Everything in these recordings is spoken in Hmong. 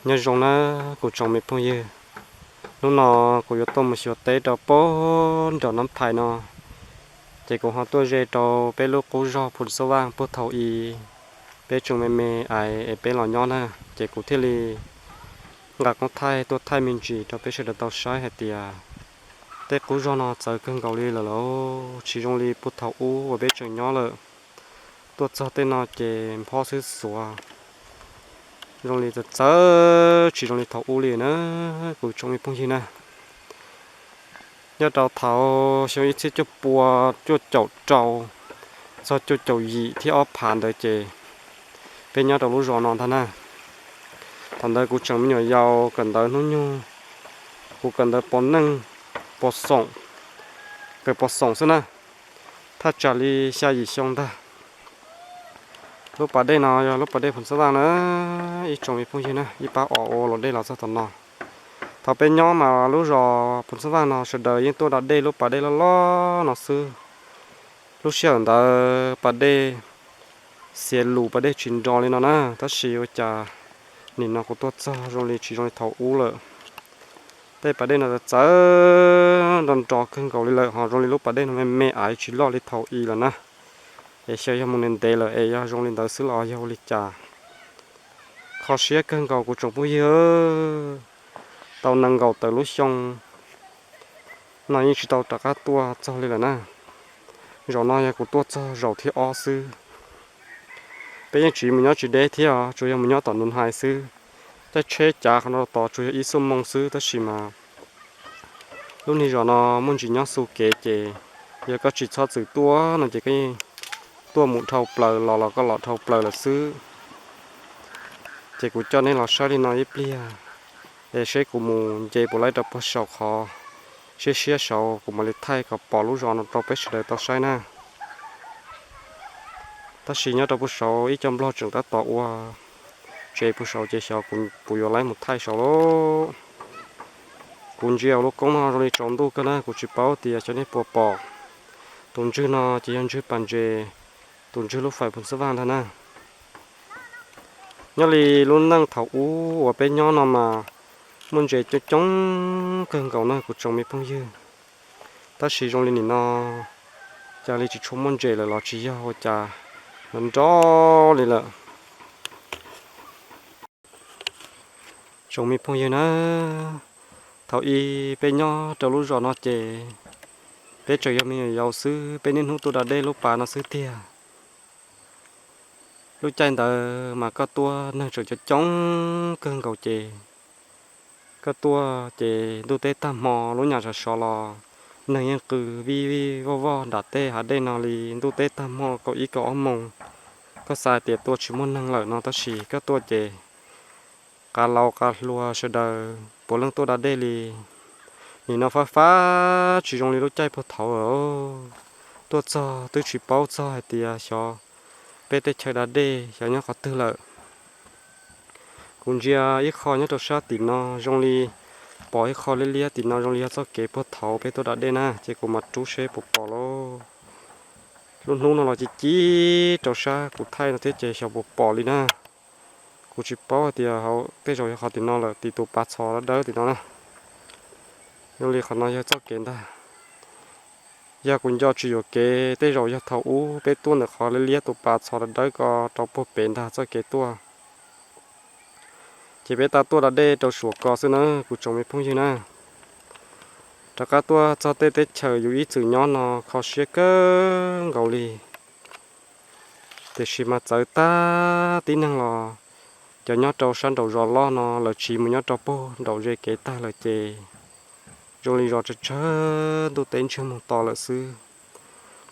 Nyob zoo na kuv tsoom me phooj ywg, hnub no kuv yuav tuaj mus xyuas teb rau pem nram Nab Phais no, ces kuv ho tuaj ze rau peb lub qub zos Phu Xab Vaj puag thaum ub peb tseem me me es peb los nyob na, ces kuv thiaj li nqa qoob thaij tuaj thaij me ntsis rau peb sawv daws tau saib hais tias tej qub zos no txawv kawg nkaus li lawm lauj, tsis zoo li puag thaum ub uas peb tseem nyob lawm. Tuaj txog tej no ces nphob xwb xuav, zoo li txawv txawv tsis zoo li thaum ub li na kuv tsoom me phooj ywg na. Nyob rau thaum xyoo ib txhiab cuaj pua cuaj caum rau txog cuaj caum yim thiab ob phav ntawd ces peb nyob rau lub zos no ntag na. Thaum ntawd kuv tseem me nyuam yaus kawm ntawv hnub nyoog, kuv kawm ntawv pos neej, pos xoom, kawm pos xoom xwb na, thaj tsam li xya yim xyoo ntag. Lub pas dej no yog lub pas dej Phu Xab Vaj na, ib tsoom me phooj ywg na, ib pab os ua luam dej los txog tom no. Thaum peb nyob mas lub zos Phu Xab Vaj no sawv daws yeej tuaj da dej lub pas dej loj loj no xwb. Lub sij hawm ntawd pas dej xiav lus, pas dej tsis nro li no na, tab sis ua cas nim no kuv tuaj txog zoo li tsis zoo li thaum ub lawm. Tej pas dej no txawv nro nro kawg nkaus li lawm, ho zoo li lub pas dej no me me aiv tsis loj li thaum ub lawm na. Es xyov yog mus ntev ntev lawm es yog zoo li ntawd xwb los yog ua li cas. Kho siab kawg nkaus kuv tsoom phooj ywg, tau nees nkaum tawm lub xyoo no yeej tsis tau rov qab tuaj txog li lawm na. Zaum no yog kuv tuaj txog zaum thib ob xwb. Peb yeej tsis mus nyob tsis deb thiab, tsuas yog mus nyob tom Nus Hais xwb. Caij tsheb cav qhov no tod tsuas yog ib xuab moos xwb, tab sis mas lub niag zos no muaj ntsis nyob xu kev ces yog koj tsis txhob txwm tuaj no ces koj yeej tuaj mus dhau plaws los los koj los dhau plaws lawm xwb. Ces kuv coj nej los saib li no ib pliag, es seb kuv mus nce puas laib rau puag saum qhov siab siab saud kuv mam li thaij kom pom lub zos no rau peb sawv daws tau saib na. Tab sis nyob rau puag saud ib co nplog tseem tab tom ua tsev puag saud ces xyov kuv puas yuav laib mus thaij saud lauj. Kuv ntsia lub koob no zoo li tsaus ntuj kawg na, kuv tsis paub tias xyov nej puas pom. Tus ntswg no ces yog ntswg pas ntses, tus ntswg lub fais Phu Xab Vaj ntag na. Nyob li lub neej thaum ub uas peb nyob no mas muaj ntses coob coob kawg nkaus na kuv tsoom me phooj ywg. Tab sis zoo li nim no cas li tsis tshua muaj ntses lawm los tsis yog ua cas, nrov nrov li lawm. Tsoom me phooj ywg na, thaum ub peb nyob rau lub zos no ces peb tseem yog me nyuam yaus xwb, peb niaj hnub tuaj da dej lub pas no xwb tiag. Lub caij ntawd mas koj tuaj neeg tseem coob coob kawg nkaus ces koj tuaj ces ntuj teb tag hmo lub nyam sov sov los neeg yeej qw vij vij voj voj nram tej hav dej no li. Ntuj teb tag hmo kaum ib kaum ob moos, koj xav tias tuaj tsis muaj neeg lawm no tab sis koj tuaj ces qas laus qas hluas sawv daws puav leej tuaj da dej li. Nim no fab fab tsis zoo li lub caij puag thaud lawm. Tuaj txog twb tsis paub txog hais tias xyov peb teb chaws da dej xyov nyob qhov twg lawm. Kuv ntsia ib qho nyob rau sab tim no zoo li, pom ib qho liab liab tim no zoo li yog txoj kev puag thaud peb tuaj da dej na, ces kuv mam rub seb puas pom lauj. Lub hnub no los ci ci rau sab kuv thaij no thiab ces xyov puas pom li na. Kuv tsis paub hais tias hauv tej zaum yog qhov tim no lawm, tim tus pas txhos dawb dawb tim no na. Zoo li qhov no yog txoj kev ntag. Yog kuv nco tsis yuam kev tej zaum yog thaum ub peb tuaj ntawm qhov liab liab tus pas txhos dawb dawb ko rau puag pem ntag txoj kev tuaj. Ces peb tau tuaj da dej rau suav ko xwb na kuv tsoom me phooj ywg na. Rov qab tuaj txog tej teb chaws yus ib txwm nyob no kho siab kawg nkaus li. Tiam sis mas txawv tag tib neeg los cov nyob rau sab nraum zos loj no lawv tsiv mus nyob rau puag nraum ze kev tag lawm ces zoo li zos tsawg tsawg ntuj teb ntsiag moog to lawm xwb.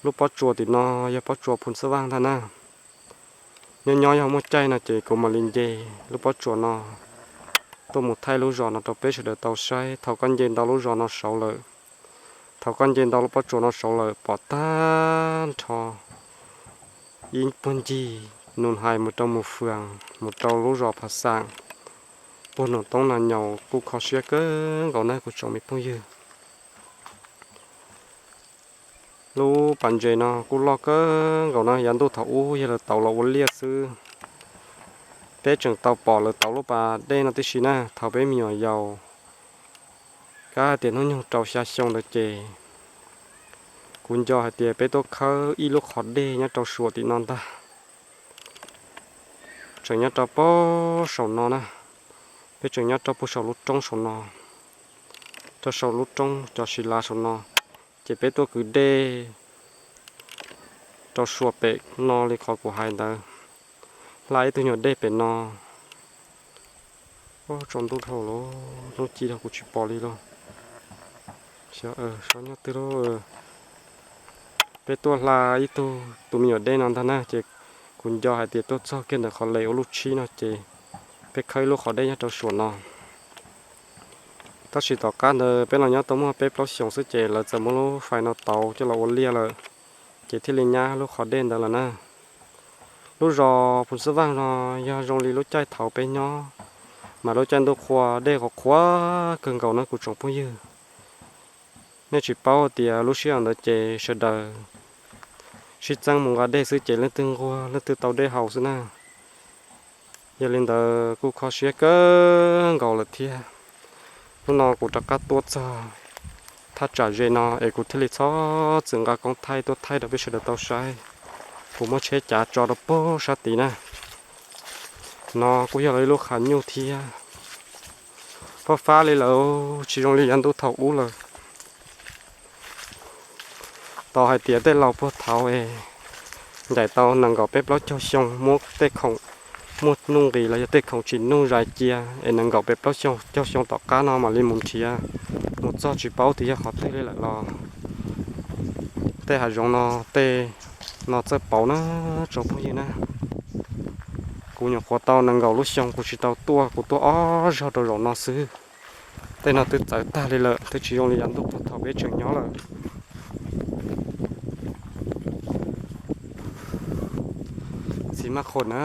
Lub pob tsuas tim no yog pob tsuas Phu Xab Vaj ntag na. Nyob nyob yog muaj caij no ces kuv mam li nce lub pob tsuas no tuaj mus thaij lub zos no rau peb sawv daws tau saib. Thaum koj nce ntau lub zos no saud lawm, thaum koj nce ntau lub pob tsuas no saud lawm pom tag nrho ib puag ncig Nus Hais mus rau Mus Fwaas mus rau lub zos Pha Xaam, puag Nus Toob Nas Nyaus kuj kho siab kawg nkaus na kuv tsoom me phooj ywg. Lub pas ntses no kuj loj kawg nkaus na, yav ntuj thaum ub yog lawv tauv los ua liaj xwb. Peb tseem tau pom lawv tauv lub pas dej no tib si na, thaum peb me nyuam yaus, kab hais tias hnub nyoog rau xya xyoo ntawd ces kuv nco hais tias peb tuaj khawb ib lub qhov dej nyob rau suam tim no ntag. Tseem nyob rau puag saum no na, peb tseem nyob rau puag saum lub roob saum no, rau saum lub roob cov siv lav saum no, ces peb tuaj kwv dej rau suam pem no li qhov kuv hais ntawd, hla ib tug nyuag dej pem no. Tsaus ntuj dhau lawm, hnub ci dhau kuv tsis pom li lauj. Xyov nyob twg lauj. Peb tuaj hla ib tug tus me nyuam dej no ntag na, ces kuv nco hais tias tuaj txog kiag ntawm qhov les ua lub tshib no ces peb khawb ib lub qhov dej nyob rau suam no. Tab sis tom qab ntawd peb los nyob tau muaj peb plaub xyoos xwb ces lawv txawm muab lub fais no tauv coj los ua liaj lawm, ces thiaj li nyab lub qhov dej ntawd lawm na. Lub zos Phu Xab Vaj no yog zoo li lub caij thaud peb nyob, mas lub caij ntuj qhua dej qhuav qhuav kawg nkaus na kuv tsoom phooj ywg. Nej tsis paub tias lub sij hawm ntawd ces sawv daws sib txeeb mus nqa dej xwb ces leej twg nquag leej twg tau dej haus xwb na. Yog li ntawd kuj kho siab kawg nkaus lawm thiab. Hnub no kuv rov qab tuaj txog thaj tsam ze no es kuv thiaj li txhob txwm nqa koob thaij tuaj thaij rau peb sawv daws tau saib. Kuv muab tsheb cav tso rau puag sab tid na. No kuj yog ib lub qhov nyuj thiab. Fab fab li lawm, tsis zoo li yav ntuj thaum ub lawm. Tau hais tias tej laus puag thaud es ncaim tau nees nkaum peb plaub caug xyoo muab tej khoom muaj nuj nqis los yog tej khoom tsis nuj zais cia es nees nkaum peb plaub caug xyoo tom qab no mam li mus nrhiav, mus txog tsis paub tias yog qhov twg li lawm los tej hav zoov no tej no txawj pauv na tsoom phooj ywg na. Kuv nyuam qhuav tau nees nkaum lub xyoo kuv tsis tau tuaj, kuv tuaj ob zaug rau zaum no xwb. Tej no twb txawv tag li lawm, twb tsis zoo li yav ntuj puag thaum peb tseem nyob lawm. Txiv maj qhuam na,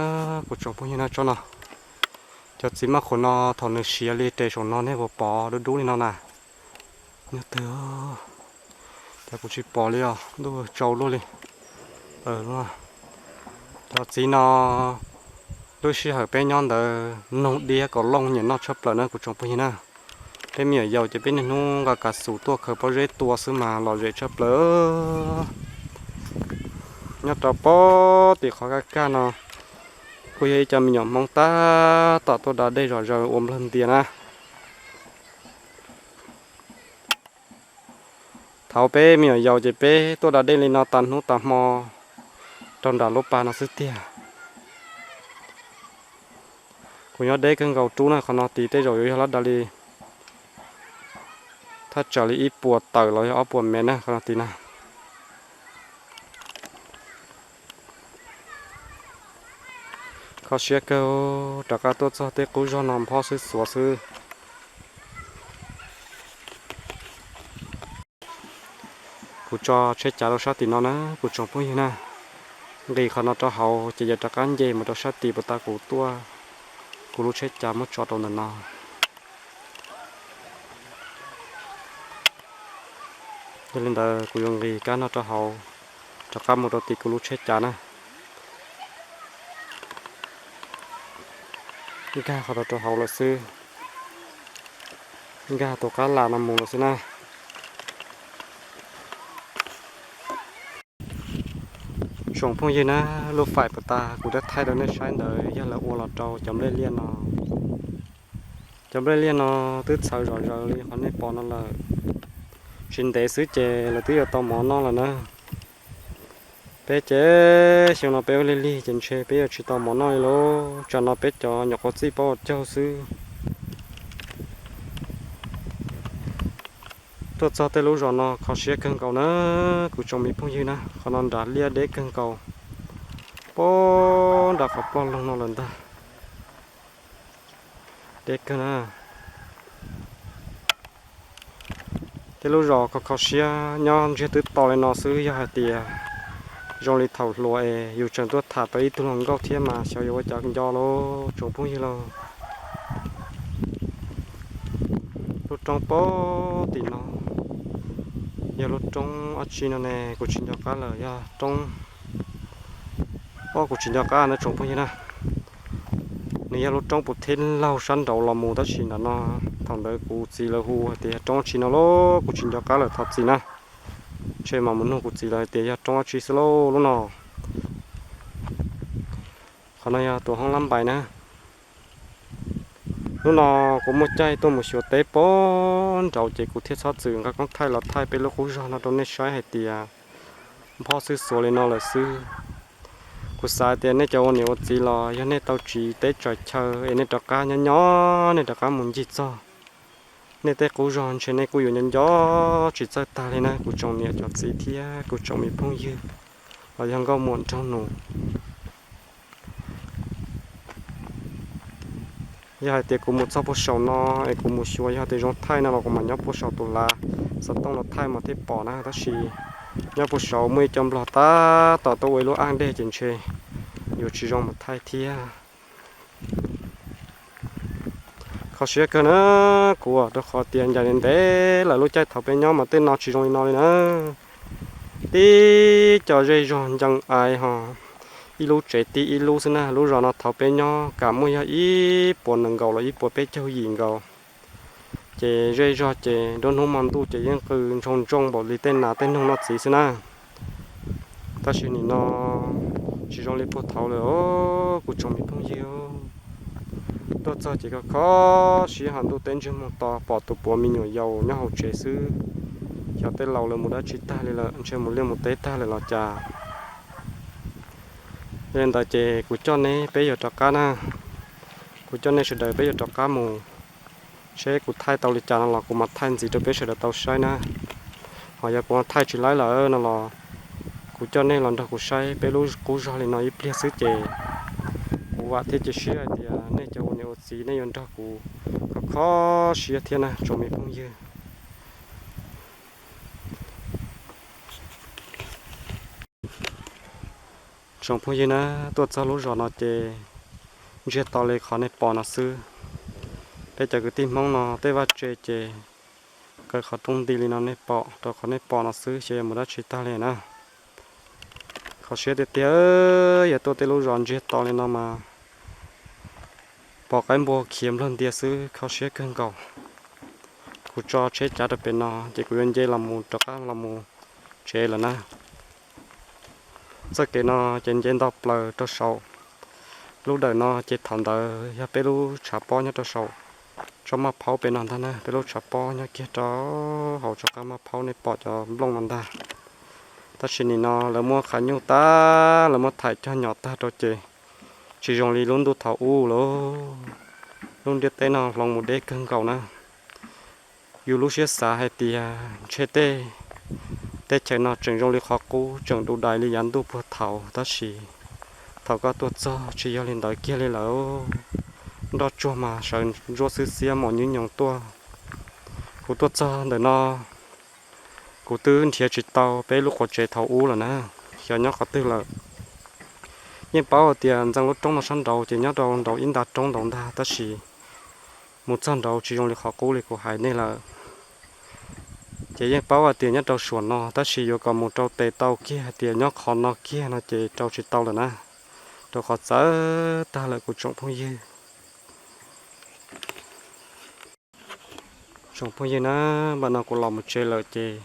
kuv tsoom phooj ywg na, tsob no. Cov txiv maj qhuam no thaum nws siav li tes saum no nej puas pom dub dub li no na? Nyob twg, cas kuv tsis pom li os, ntuj tsau luaj li. Cov txiv no lub sij hawm peb nyob ntawd noog diab kom looj nyiam noj tshaj plaws na kuv tsoom phooj ywg na. Peb me nyuam yaus ces peb niaj hnub nqa kav xus tuaj khaws pob zeb tua xwb mas lom zem tshaj plaws. Nyob rau puag tim qhov kaj kaj no kuj yog ib co me nyuam Hmoob tab tom tuaj da dej zom zaws ua nplawg ntias na. Thaum peb me nyuam yaus ces peb tuaj da dej li no tas hnub tas hmo rau nram lub pas no xwb tiag. Kuv nyob deb kawg nkaus rub na, qhov no tid tej zaum yuav yog lab da li thaj tsam li ib puas tawm los yog ob puas mev na qhov no tid na. Kho siab kawg, rov qab tuaj txog tej qub zog no nphob xwb xuav xwb. Kuv tso tsheb cav rau sab tim no na kuv tsoom phooj ywg na. Nqis qhov no rau hauv ces yuav rov qab nce mus rau sab tid puas tas kuv tuaj, kuv lub tsheb cav muab tso rau ntawm no. Yog li ntawd kuv yuav nqis kab no rau hauv, rov qab mus rau tim kuv lub tsheb cav na. Nkag qhov rau rau hauv lawm xwb, nkag tus qab las no mus lawm xwb na. Tsoom phooj ywg na, lub fais puas tas kuv twb thaij rau nej saib ntawd yog lawv ua los rau cov nplej liaj no. Cov nplej liaj no twb txhawv zom zaws li qhov nej pom no lawm. Tsis ntev xwb ces lawv twb yuav tau mov noj lawm na. Peb ces xyoo no peb ua lig lig ces ntshe peb yuav tsis tau mov noj li lauj. Tsam no peb cov nyuam qhuav txij paub ua caug xwb. Tuaj txog tej lub zos no kho siab kawg nkaus na, kuv tsoom me phooj ywg na, qhov no nram liaj deb kawg nkaus, puag nram qhov ploj loog no lawm ntag. Deb kawg na. Tej lub zos kho kho siab nyob ntsiag twb to li no xwb, yog hais tias zoo li thaum hluas es yus tseem tuaj tham tau ib tug hluas nkauj thiab mas xyov yuav ua cas nco lauj tsoom phooj ywg lauj. Lub roob puag tim no yog lub roob dab tsi no ne, kuv tsis nco qab lawm, yog roob, o kuv tsis nco qab na tsoom phooj ywg na. Yog lub roob puv thib laug sab nraud los mus tab sis ntawm no, thaum ntawd kuv txiv lawv hu hais tias yog roob dab tsi no lauj, kuv tsis nco qab lawm thov txim na. Ntshe mas mus nug kuv txiv lawv hais tias yog roob dab tsi xwb lauj lub no. Qhov no yog tus hoob lab npais na. Hnub no kuv muaj caij tuaj mus xyuas teb pem nraud ces kuv thiaj txhob txwm nqa koob thaij los thaij peb lub qub zog no rau nej saib hais tias nphob xwb xuav li no lawm xwb. Kuv xav tias nej cov ua niam ua txiv los yog nej tau tsiv teb tsaws chaw es nej rov qab nyob nyob nej rov qab mus ncig txog nej tej qub zog ntshe nej kuj yuav nco nco tsis txawj tag li na kuv tsoom niam cov txiv thiab kuv tsoom me phooj ywg los yog nkauj muam nraug nus. Yog hais tias kuv mus txog puag saum no es kuv mus xyuas yog tias zoo thaij no los kuv mam nyob puag saum tus lav xov tooj los thaij mas thiaj pom na tab sis nyob puag saud muaj ib co nplog tab tom tuaj ua ib lub aj dej ces ntshe yuav tsis zoo mus thaij thiab. Kho siab kawg na, kuv rau qhov tias ncaim ntev lawm lub caij thaum peb nyob mas tej no tsis zoo li no li na. Tib co zej zog ncee ais ho ib lub tsev tib ib lub xwb na. Lub zos no thaum peb nyob kam muaj yog ib puas nees nkaum los ib puas peb caug yim nkaus. Ces zej zog ces nruab hnub hmo ntuj ces yeej qw ntsoog ntsoog npaum li tej nas tej noog noj txiv xwb na. Tab sis nim no tsis zoo li puag thaud lawm os kuv tsoom me phooj ywg. Tuaj txog ces kho kho siab ho ntuj teb ntsej muag to pom tus puav me nyuam yaus nyob hauv tsev xwb. Xyov tej laus lawv mus dab tsi tag li lawm, ntshe mus liaj mus teb tag lawm los cas. Yog li ntawd ces kuv coj neb peb yuav rov qab na. Kuv coj nej sawv daws peb yuav rov qab mus. Seb kuv thaij tau li cas no los kuv mam thaij ntxiv rau peb sawv daws tau saib na. Ho yog kuv thaij tsis laib lawm no los kuv coj nej los nrog kuv saib peb lub qub zog li no ib pliag xwb ces kuv vam thiab cia siab hais tias nej cov ua niam ua txiv nej yuav nrog kuv kho kho siab thiab na tsoom me phooj ywg. Tsoom phooj ywg na, tuaj txog lub zos no ces ntsiag to li qhov nej pom no xwb. Peb cov kwv tij Hmoob no tej vaj tse ces kaw qhov rooj nti li no nej pom, rau qhov nej pom no xwb xyov yuav mus dab tsi tag li na. Kho siab tiag tiag, yog tuaj tej lub zos ntsiag to li no mas pom qaib npua khiav nplog ntias xwb, kho siab kawg nkaus. Kuv tso tsheb cav rau pem no ces kuv yuav nce los mus rov qab los mus tsev lawm na. Txoj kev no ces nce nto plaws rau saum. Lub dawm no ces thaum ntawd yog peb lub tshav pob nyob rau saum tsob maj phaub pem no ntag na, peb lub tshav pob nyob kiag rau hauv tsob qab maj phaub nej pom cov nplooj no ntag. Tab sis nim no lawv muab qhav nyuj tag, lawv muab thaim cog nyom tag rau ces tsis zoo li lub ntuj thaum ub lawm. Lub ntiaj teb no hloov mus deb kawg nkaus na. Yus lub siab xav hais tias ntshe tej teb chaws no tseem zoo li qhov qub, tseem du dais li yav ntuj puag thaud, tab sis thaum koj tuaj txog tsis yog li ntawd kiag li lawm. Nroj tsuag mas sawv ntsuab xwb xiab mos nyuj nyoos tuaj. Kuv tuaj txog ntawm no kuv twb nrhiav tsis tau peb lub quav tsev thaum ub lawm na, xyov nyob qhov twg lawm. Yeej paub hais tias ntxeev lub roob no sab nraud ces nyob rau nraud ib nta roob nraud ntag, tab sis mus txog nraud tsis zoo li qhov qub li kuv hais nej lawm. Ces yeej paub hais tias nyob rau suam no, tab sis yuav kom mus rau tes tau kiag hais tias nyob qhov no kiag no ces rau tsis tau lawm na, rau qhov txawv tag lawm kuv tsoom phooj ywg. Tsoom phooj ywg na, npaj no kuv los mus tsev lawm ces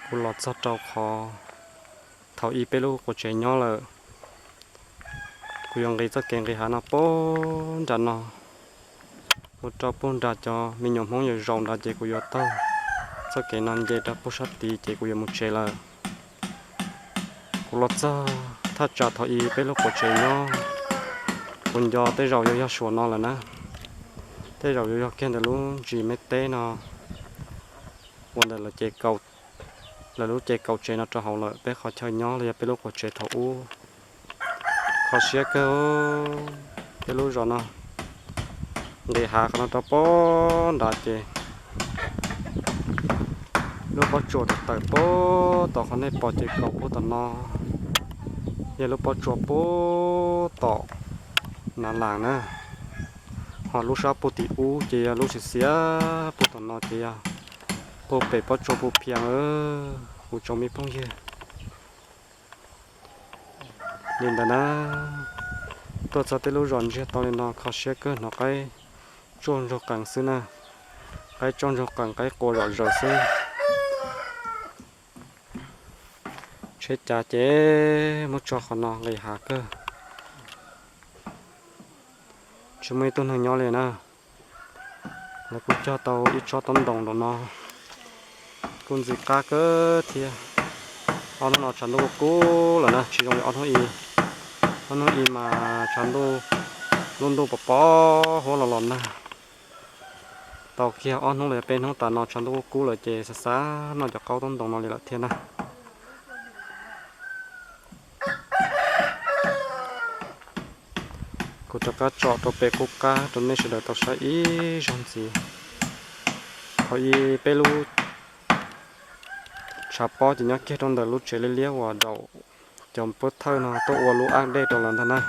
kuv los txog rau qhov thaum ub peb lub quav tsev nyob lawm. Kuv yuav nqis txoj kev nqis hav no puag nram no mus rau puag nram cov me nyuam Hmoob yawm zaus nrad ces kuv yuav taug txoj kev no nce rau puag sab tid ces kuv yuav mus tsev lawm. Kuv los txog thaj tsam thaum ub peb lub quav tsev nyob, kuv nco tej zaum yuav yog suam no lawm na. Tej zaum yuav yog kiag ntawm lub ntsis me teb no, ua ntawm lawv lub ces kaum tsev no rau hauv lawm, peb qhov chaw nyob los yog peb lub quav tsev thaum ub. Kho siab kawg, peb lub zos no nqis hav qhov no rau puag nrad ces lub pob tsuas tawm puag tom qhov nej pom ces kaum puag tom no, yog lub pob tsuas puag tom Nav Las na. Ho lub sab puag tim ub ces yog lub xiav xiav puag tom no ces yog puag pem pob tsuas puag phiaj, kuv tsoom me phooj ywg. Li ntawd na, Tuaj txog tej lub zos ntsiag to li no kho siab kawg, hnov qaib tsuaj ntsoog qees xwb na. Qaib tsuaj ntsoog qees, qaib qua zom zaws xwb. Tsheb cav ces muab tso qhov no nqis hav kawg, tsis muaj ib tug neeg nyob li na. Lawv kuj cog tau ib tsob tob ntoos rau no, kuj ntxim qab kawg thiab. Ob hnub no tshav ntuj kuj kub lawm na, tsis zoo li ob hnub i. Ob hnub i mas tshav ntuj, lub ntuj pos pos huab los los nag. Tau kiag ob hnub los yog peb hnub tas no tshav ntuj kuj kub lawm ces xav xav noj cov qaub tob ntoos no li lawm thiab na. Kuv rov qab tsom rau pem qub qab rau nej sawv daws tau saib ib zaug ntxiv. Thaum ub peb lub tshav pob ces nyob kiag rau ntawm lub tsev liab liab uas daum cov pov thawj no tuaj ua lub ab dej rau lawm ntag na.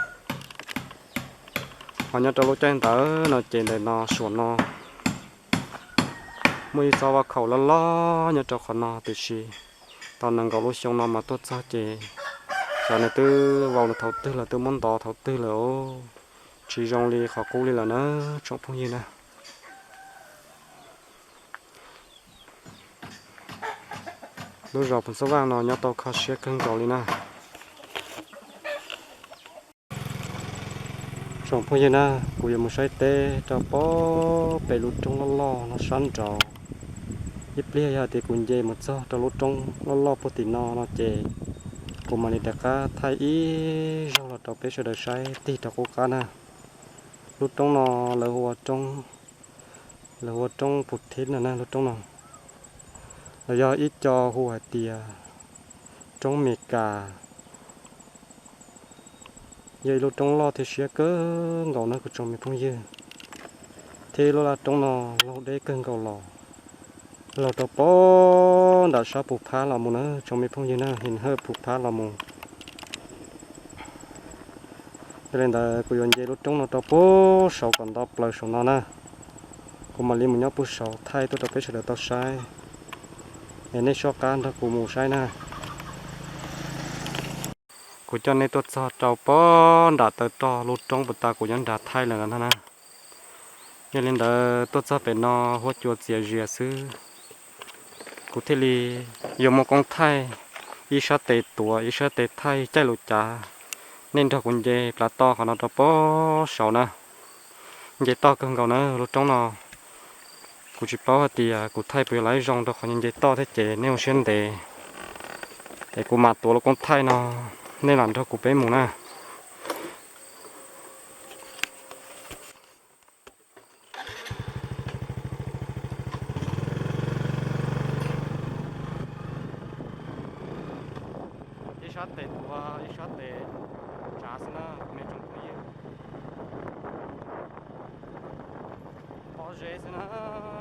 Ho nyob rau lub caij ntawd no ces ntawm no suam no muaj ib txoj vaj khaum loj loj nyob rau qhov no tiam sis tau nees nkaum lub xyoo no mas tuaj txog ces xyov nws twb vau thaum twg lawm, twb muab ntov thaum twg lawm, tsis zoo li qhov qub li lawm na tsoom phooj ywg na. Lub zos Phoos Xab Vaj no nyob tau kho siab kawg nkaus li na. Tsoom phooj ywg na, kuv yuav mus saib teb rau pem lub roob loj loj no sab nraud. Ib pliag yog tias kuv nce mus txog rau lub roob loj loj puag tim no no ces kuv mam li rov qab thaij ib zaug los rau peb sawv daws saib tig rau qub qab na. Lub roob no lawv hu ua roob, lawv hu ua roob Pus Thib no na, lub roob no. Los yog ib co hu hais tias roob Mes Kas. Yog ib lub roob loj thiab siab kawg nkaus na kuv tsoom me phooj ywg. Thiab lub laj roob no laug deb kawg nkaus los, laug rau pem nram sab Pus Phab los mus na tsoom me phooj ywg na, Him Hawj Pus Phab los mus. Yog li ntawd kuv yuav nce lub roob no rau puag saud kom nto plaws saum no na. Kuv mam li mus nyob puag saud thaij tuaj rau peb sawv daws tau saib. Es nej soj qab nrog kuv mus saib na. Kuv coj nej tuaj txog rau pem nram taw rog lub roob puag ta kuv nyob nrad thaij lawm ntag na. Yog li ntawd tuaj txog pem no huab cua txias zias xwb. Kuv thiaj li yuav muaj koob thaij ib sab tes tuav ib sab tes thaij caij lus cav. Nej nrog kuv nce plav toj qhov no rau pem saud na. Nce toj kawg nkaus na lub roob no. Kuv tsis paub hais tias kuv thaij puas yuav zoo rau qhov nce toj thiab ces nej ua siab ntev. Es kuv mam tuav lub koob thaij no, nej lam nrog kuv peb mus na. Ib sab tes tuav ib sab tes tsav xwb na, me tsoom phooj ywg. Pob zeb xwb na,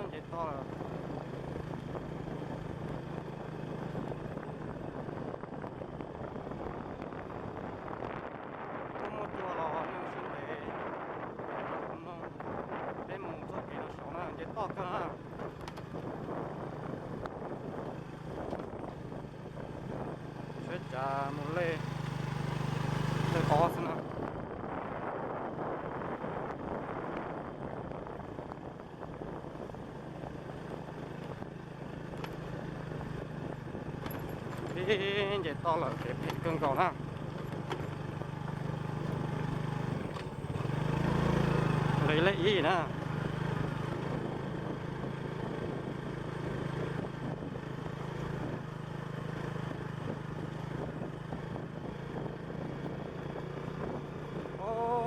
nce toj lawm. Muaj muaj cua los nej ua siab ntev, peb mus txoj kev no saud na, nce toj kawg na. Sab cav mus lej, lej ob xwb na. Ib nce toj lawm kev phem kawg nkaus na. Li lej ib na.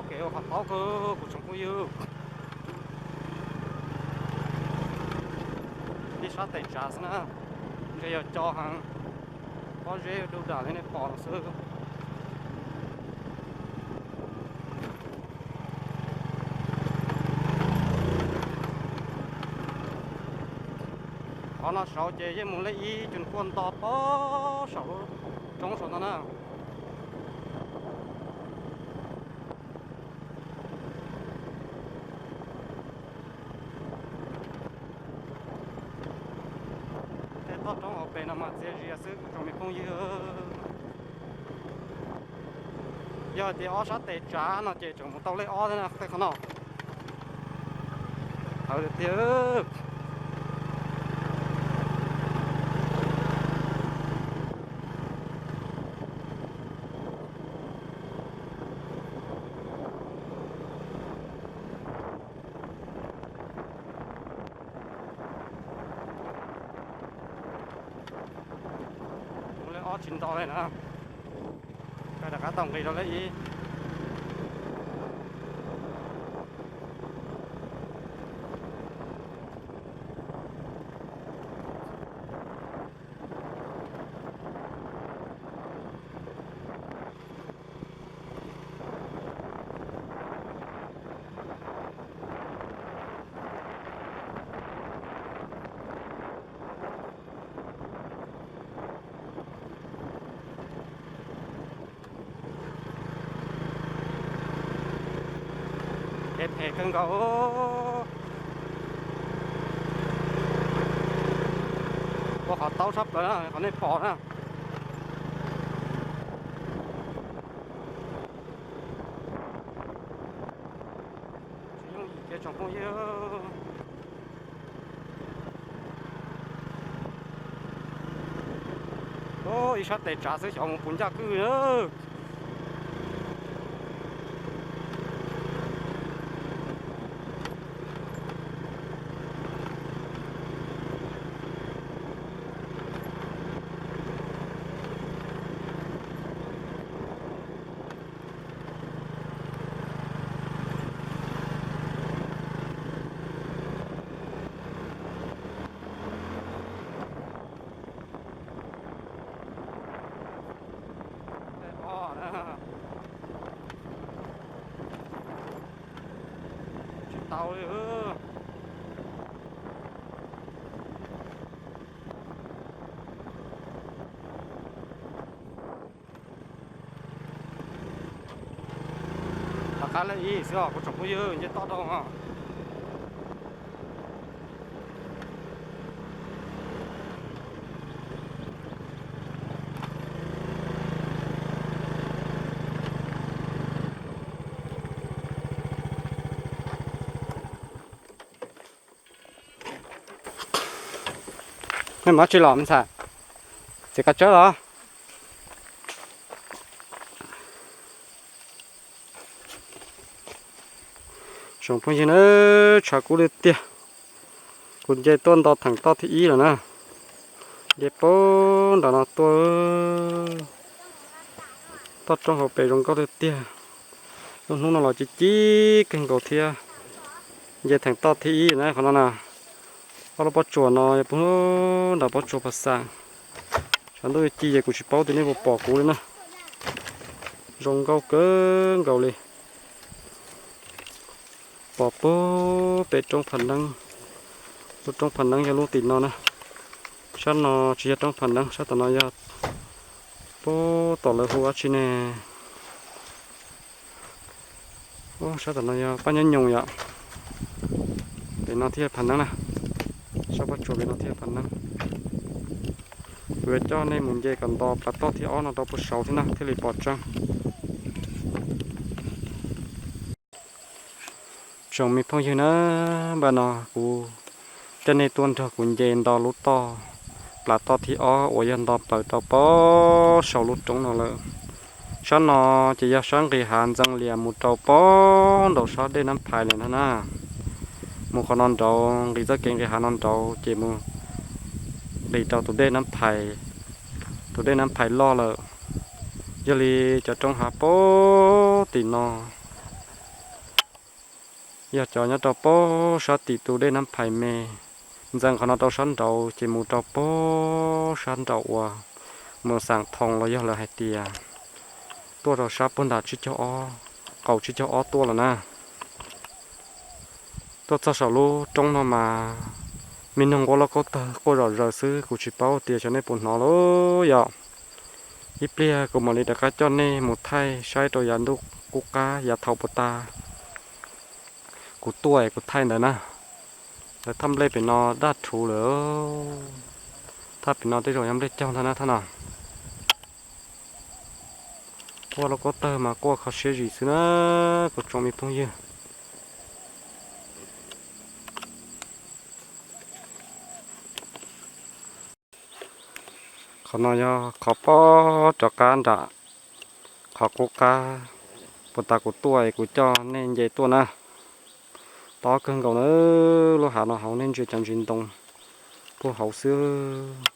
Kev ua qhov taub kawg kuv tsoom phooj ywg. Ib sab tes tsav xwb na, ntshe yog co heev, pob zeb dub dam li nej pom no xwb. Qhov no saud ces yeej mus lej ib cus kuaj nto pob saum lub roob saud no na. Tej toj roob hauv pes no mas txias zias xwb tsoom me phooj ywg. Yog tias ob sab tes tsav no ces tseem mus tau lej ob thiab na, tej qhov no. Hawv tiag tiag. Mus lej ob tsis nto li na. Koj rov qab tau nqis rau lej ib. Kev phem kawg nkaus. Ua qhov taub tshaj plaws na, qhov nej pom na. Tsis yooj yim tiag tsoom phooj ywg. Ib sab tes tsav xwb xyov mus puas ncaj kwj na. Tsis tau li. Rov qab lej ib xwb os kuv tsoom phooj ywg, nce toj dhau os. Nej mus dab tsi los me ntxhais? Txiav kab tsawb los? Tsoom phooj ywg na, tshav kub tiag tiag. Kuv nce tuaj nto theem toj thib ib lawm na. Nce puag nram no tuaj, toj roob hauv pes zoo nkauj tiag tiag. Lub hnub no los ci ci kawg nkaus thiab. Nce theem toj thib ib na qhov no na. Ob lub pob tsuas no yog puag nram pob tsuas Pha Xaam. Tshav ntuj ci ces kuv tsis paub tias nej puas pom kuv li na. Zoo nkauj kawg nkaus li. Pom puag pem roob Pham Neeb. Lub roob Pham Neeb yog lub tim no na. Sab no tsis yog roob Pham Neeb, sab tom no yog puag tom lawv hu dab tsi ne. Sab tom no yog Paj Nyob Nyoos yom. Pem no thiaj Pham Neeb na. Sab pob tsuas pem no thiaj Pham Neeb. Kuv yuav coj nej mus nce kom nto plav toj thib ob no rau puag saud thiab na thiaj li pom tseeb. Tsoom me phooj ywg na, npaj no kuv coj nej tuaj nrog kuv nce nto lub toj, plav toj thib ob uas yog nto plaws rau puag saum lub roob no lawm. Sab no ces yog sab nqis hav Ntxeev Lias mus rau puag nraum sab dej Nab Phais lawm no na. Mus qhov no nraud, nqis txoj kev nqis hav no nraud ces mus nqis rau tus dej Nab Phais, tus dej Nab Phais loj lawm. Yog li cov roob hav puag tim no yog cov nyob rau puag sab tim tus dej Nab Phais me. Ntxeev qhov no rau sab nraud ces mus rau puag sab nraum uas mus Xaam Thoo los yog lawv hais tias tuaj rau sab puag nram tsib caug ob, qaum tsib caug ob tuaj lawm na. Tuaj txog saum lub roob no mas me noog nquab lauj kaub tawg quaj zom zaws xwb, kuv tsis paub tias xyov nej puas hnov lauj yom. Ib pliag kuv mam li rov qab coj nej mus thaij saib rau yav ntuj qub qab yav thaum puas tas kuv tuaj es kuv thaij ntawd na. Lawv thaj nplej pem no daj rhuv lawm. Thaj pem no tej zaum yog nplej caug ntag na thaj no. Quaj los quaj tawg mas quaj kho siab zim xwb na, kuv tsoom me phooj ywg. Qhov no yog qhov pob rov qab nram qhov qub qab puag ta kuv tuaj es kuv coj nej nce tuaj na. Tob kawg nkaus na, lub hav no hauv nej ntsia cov ntsis ntoo puag hauv xwb.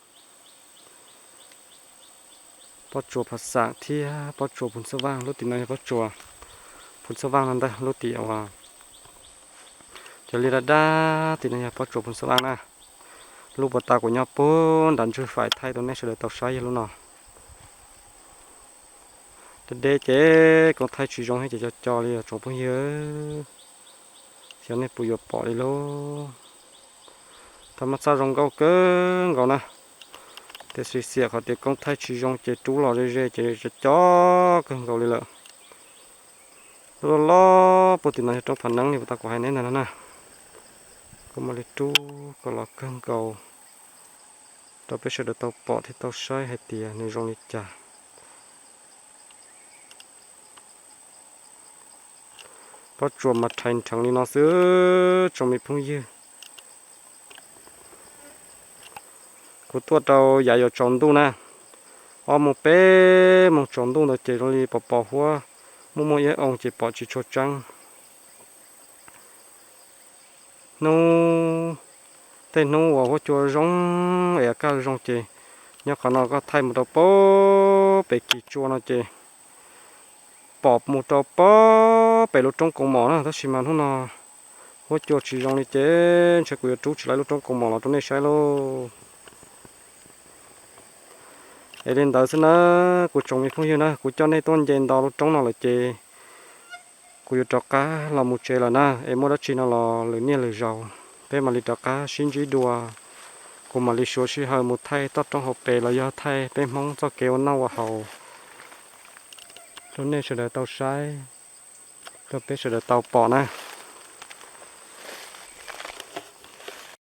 Pob tsuas Pha Xam thiab pob tsuas Phu Xab Vaj, lub tim no yog pob tsuas Phu Xab Vaj no ntag, lub tim uas cov liaj daj daj tim no yog pob tsuas Phu Xab Vaj na. Lub puag ta kuv nyob puag nram ntswg fais thaij rau nej sawv daws tau saib yog lub no. Deb deb ces koob thaij tsis zoo thiab ces co co li os tsoom phooj ywg. Xyov nej puas yuav pom li lauj. Thaum mas txaj zoo nkauj kawg nkaus na. Tiam sis xiam qhov tias koob thaij tsis zoo ces rub los ze ze ces co co kawg nkaus li lawm. Lub loj loj puag tim no yog roob Phav Neeb li puag ta kuv hais neb ntag no na. Kuv mam li rub kom los kawg nkaus rau peb sawv daws tau pom thiab tau saib hais tias nws zoo li cas. Pob tsuas mas rhais nrheev li no xwb tsoom me phooj ywg. Kuv tuaj rau yav yuav tsaus ntuj na, ob moos peb moos tsaus ntuj ntawd ces zoo li pos pos huab, muaj muaj iab oo ces pom tsis tshua tseeb. Hnub, tej hnub uas huab cua zoo es kaj zoo ces nyob qhov no koj thaij mus rau pem kis tsua no ces pom mus rau pem lub roob Koos Mom na, tab sis mas hnub no huab cua tsis zoo li ces ntshe kuv yuav rub tsis tau lub roob Koos Mom los rau nej saib lauj. Es li ntawd xwb na, kuv tsoom me phooj ywg na, kuv coj nej tuaj nce nto lub roob no lawm ces kuv yuav rov qab los mus tsev lawm na, es muaj dab tsi no los lwm niaj lwm zaus peb mam li rov qab sib ntsib dua. Kuv mam li suav sij hawm mus thaij toj roob hauv pes los yog thaij peb Hmoob txoj kev ua noj ua haus rau nej sawv daws tau saib, rau peb sawv daws tau pom na.